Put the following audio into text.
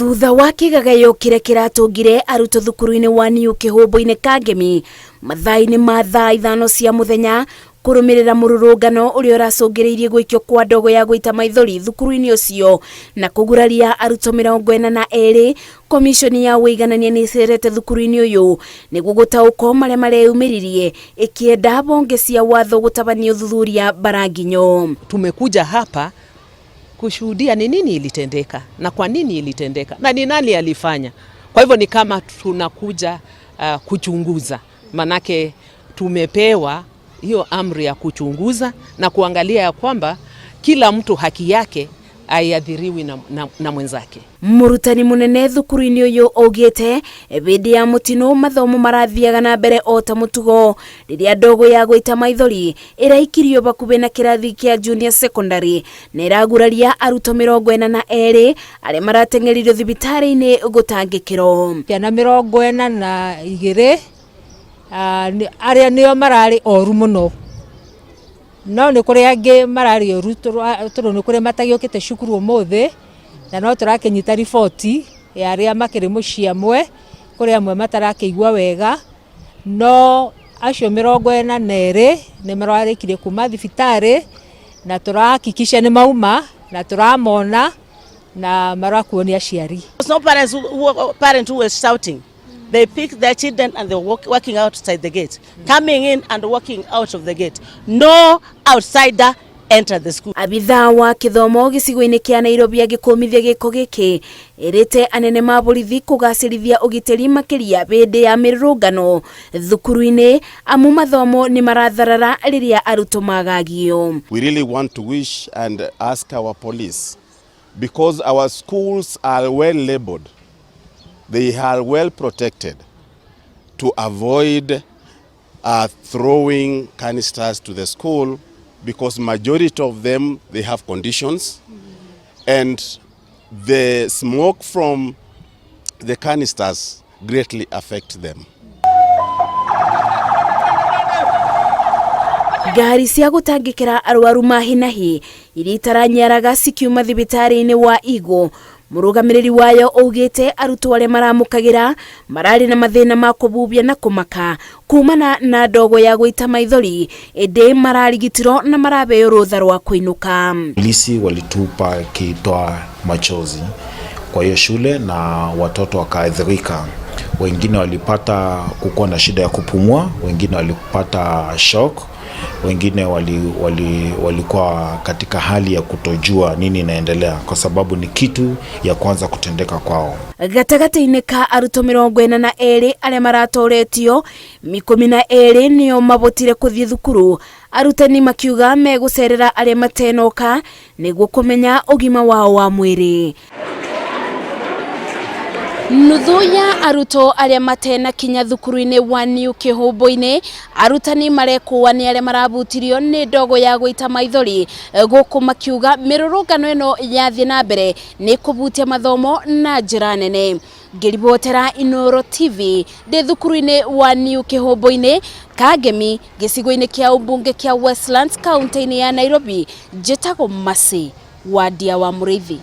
Thutha wa kĩgagayo kĩrĩa kĩratũngire arutwo thukuru-inĩ wa New Kĩhũmbũ-inĩ Kangemi mathaa-inĩ ma thaa 5 cia mũthenya kũrũmĩrĩra mũrũrũngano ũrĩa ũracũngĩrĩirie gũikio kwa ndogo ya gũita maithori thukuru-inĩ ũcio na kũguraria arutwo 42, komishoni ya ũiganania nĩ ĩcerete thukuru-inĩ ũyũ nĩguo gũtaũkwo marĩa mareyumĩririe ĩkĩenda bonge cia watho gũtabania ũthuthuria Mbaranginyo. Tumekuja hapa kushuhudia ni nini ilitendeka na kwa nini ilitendeka na ni nani alifanya. Kwa hivyo ni kama tunakuja kuchunguza, manake tumepewa hiyo amri ya kuchunguza na kuangalia ya kwamba kila mtu haki yake haiathiriwi na mwenzake. Mũrutani mũnene thukuru-inĩ ũyũ augĩte hĩndĩ ya mũtino mathomo marathiaga na mbere o ta mũtugo rĩrĩa ndogo ya gũita maithori ĩraikirio bakuhĩ na kĩrathi kĩa junior secondary na ĩraguraria arutwo 42 arĩa marateng'eririo thibitarĩ-inĩ gũtangĩkĩrwo. Ciana 42, arĩa nĩo mararĩ oru mũno, no nĩ kũrĩ angĩ mararĩ oru tondũ nĩ kũrĩ matagĩũkĩte cukuru ũmũthĩ, na no tũrakĩnyita riboti ya arĩa makĩrĩ mũciĩ amwe, kũrĩ amwe matarakĩigua wega, no acio 42 nĩ mararĩkirie kuma thibitarĩ na tũrahakikisha nĩ mauma na tũramona na marakuo nĩ aciari. No parents who, parents who were shouting. They picked their children and they were walking outside the gate, coming in and walking out of the gate. No outsider entered the school. Abithaa wa gĩthomo gĩcigo-inĩ kĩa Nairobi agĩkũmithia gĩko gĩkĩ ĩrĩte anene ma borithi kũgacĩrithia ũgitĩri makĩria hĩndĩ ya mĩrũrũngano thukuru-inĩ amu mathomo nĩ maratharara rĩrĩa arutwo magagio. We really want to wish and ask our police, because our schools are well labeled, they are well protected, to avoid throwing canisters to the school, because majority of them, they have conditions, and the smoke from the canisters greatly affect them. Ngari cia gũtangĩkĩra arwaru ma hi na hi iria itaranyaraga cikiuma thibitarĩ-inĩ wa Eagle. Mũrũgamĩrĩri wayo augĩte arutwo arĩa maramũkagĩra mararĩ na mathĩna ma kũbubia na kũmaka kumana na ndogo ya gũita maithori, ĩndĩ mararigitirwo na marabeo rũtha rwa kũinũka. Polisi walitupa kitoa machozi kwa hiyo shule na watoto wakaathirika. Wengine walipata kukuwa na shida ya kupumua, wengine walipata shock, wengine walikuwa katika hali ya kutojua nini inaendelea kwa sababu ni kitu ya kwanza kutendeka kwao. Gatagatĩ-inĩ ka arutwo 42 arĩa maratoretio, 12 nĩo mabotire kũthiĩ thukuru, arutani makiuga megũcerera arĩa matenoka nĩguo kũmenya ũgima wao wa mwĩrĩ. Nuthu ya arutwo arĩa matena kinya thukuru-inĩ wa New Kĩhũmbũ-inĩ, arutani marekũa nĩ arĩa marabutirio nĩ ndogo ya gũita maithori, gũkũ makiuga mĩrũrũngano ĩno yathiĩ na mbere nĩ kũbutia mathomo na njĩra nene. Ngĩribotera Inooro TV ndĩ thukuru-inĩ wa New Kĩhũmbũ-inĩ, Kangemi, gĩcigo-inĩ kĩa ũmbunge kĩa Westlands, kaunti-inĩ ya Nairobi, njĩtagwo Mercy Wandia wa Mũrĩithi.